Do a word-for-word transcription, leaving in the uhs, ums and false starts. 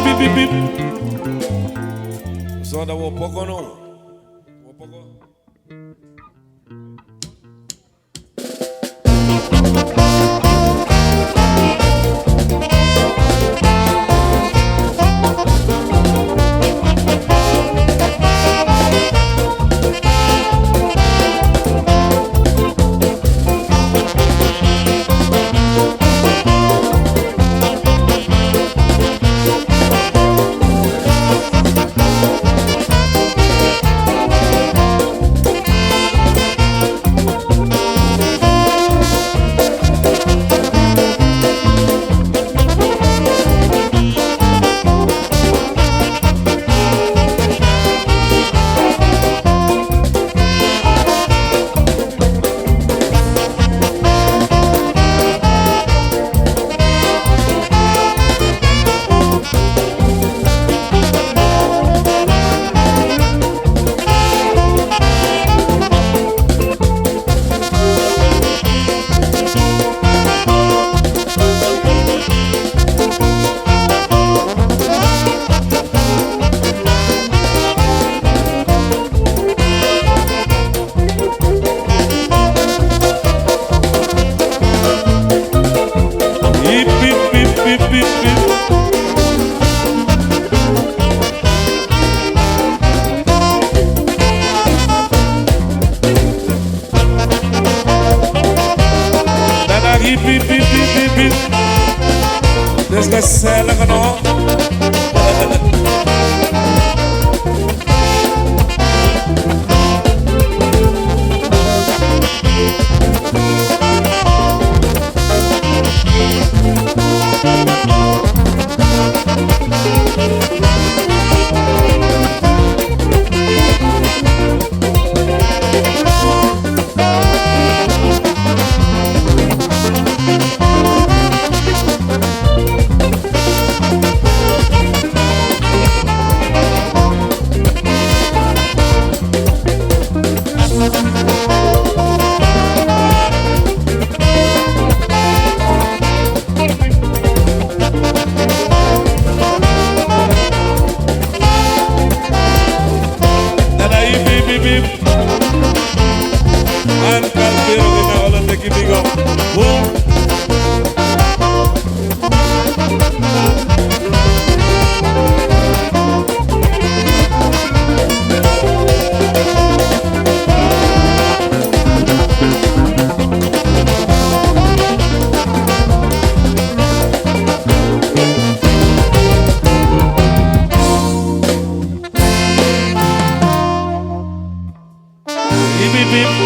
Pip, pip, pip. So dan wi o poko no. Wi o poko. Hip, hip, hip, hip, hip, hip. Dada, hip, hip, hip, hip, hip, hip. Dit is gezellig, no? Dada, hip, hip, hip, hip. An kan pero ina olo teki bigo. Boom. Hip, hip, hip.